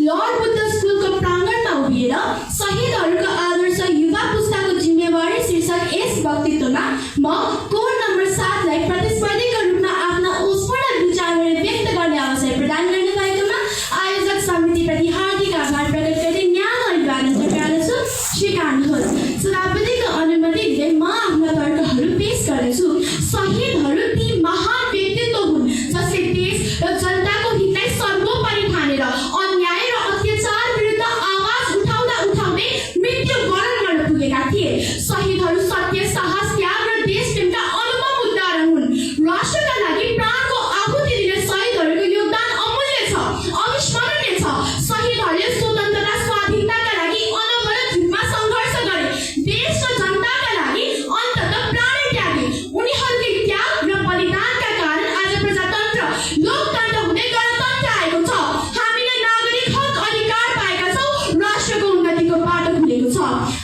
Lord Buddha स्कुलको प्राङ्गणमा उभिएर शहीदहरूको आदर्श युवा पुस्ताको जिम्मेवारी शीर्षक यस वक्तव्यमा म कोड नम्बर 7 लाई प्रतिस्पर्धीको रूपमा आफ्ना उत्स्फूर्त विचारहरू व्यक्त गर्ने अवसर प्रदान गर्ने भएकोमा आयोजक समितिप्रति हार्दिक आभार प्रकट गर्दै न्यानो अभिवादन गर्दछु। स्वीकार्नुहोस्। सभापतिको अनुमतिले म आफ्ना तर्कहरू पेश गर्दछु। शहीदहरू ती महान व्यक्तित्व हुन् जसले देश र जनताको हितलाई सर्वोपरि ठानेर अन्याय र अत्याचार विरुद्ध आवाज उठाउँदै मृत्यु वरण गर्न पुगेका थिए। शहीदहरू सत्य, साहस, त्याग र देशप्रेमका अनुपम उदाहरण हुन्। राष्ट्रका लागि प्राणको आहुति दिने शहीदहरूको योगदान अमूल्य छ, अविस्मरणीय छ। शहीदहरूले स्वतन्त्रता, स्वाधीनताका लागि अनवरत रूपमा सङ्घर्ष गरे, देश र जनताका लागि अन्ततः प्राण त्यागे। उनीहरूकै त्याग र बलिदानका कारण आज प्रजातन्त्र, लोकतन्त्र हुँदै गणतन्त्र आएको छ। हामीले नागरिक हक अधिकार पाएका छौँ, राष्ट्रको उन्नतिको बाटो खुलेको छ।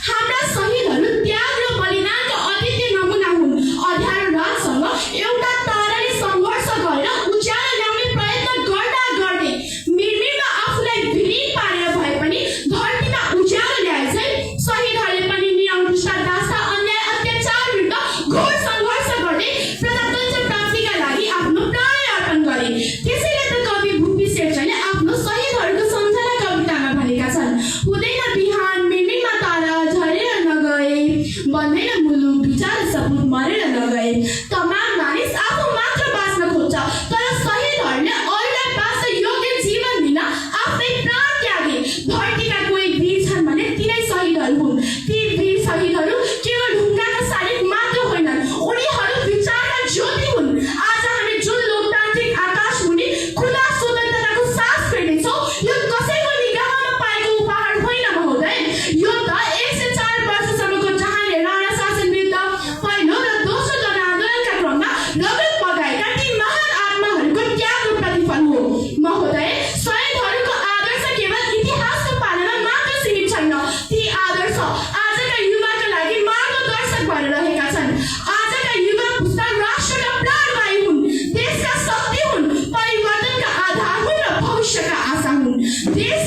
हाम्रा शहीदहरू त्याग र बलिदानका अद्वितीय नमुना हुन्। अँध्यारो रातसँग एउटा ताराले सङ्घर्ष गरेर उज्यालो ल्याउने प्रयत्न गर्दा गर्दै मिरमिरमा आफूलाई विलीन पारेर भए पनि धरतीमा उज्यालो ल्याएछै। शहीदहरूले पनि निरङ्कुश दास्ता, अन्याय, अत्याचार विरुद्ध घोर सङ्घर्ष गर्दै प्रजातन्त्र प्राप्तिका लागि आफ्नो प्राण अर्पण गरे। त्यसैले त कवि भूपी शेरचनले आफ्नो शहीदहरूको सम्झना कवितामा भनेका छन्, हुँदैन बिहान मिरमिरमा तारा झरेर नगए, बन्दैन मुलुक विचार सपुत मरेर नगए। तमाम मानिस आफू मात्र बाँच्न खोज्छ, तर शहीदहरूले अरूलाई बाँच्न योग्य जीवन दिन आफ्नै प्राण त्यागे। धरतीका कोही वीर छन् भने तिनै शहीदहरू हुन्। ती वीर शहीदहरू केवल ढुङ्गाका शारीरिक मात्र होइनन्, उनीहरू विचारका ज्योति हुन्। आज हामी जुन लोकतान्त्रिक आकाशमुनि खुला स्वतन्त्रताको सास फेर्नेछौँ, यो कसैको निगाहमा पाएको उपहार होइन महोदय। यो त 104 वर्षसम्मको जहाँले राणा शासन विरुद्ध पहिलो र दोस्रो जनआन्दोलनका क्रममा रगत बगाएका ती महान आत्माहरूको त्यागको प्रतिफल हो महोदय। शहीदहरूको आदर्श केवल इतिहासको पानामा मात्र सीमित छैन, ती आदर्श आजका युवाका लागि मार्गदर्शक भएर रहेका छन्। आजका युवा पुस्ता राष्ट्रका प्राणवायु हुन्, देशका शक्ति हुन्, परिवर्तनका आधार हुन् र भविष्यका आशा हुन्। देश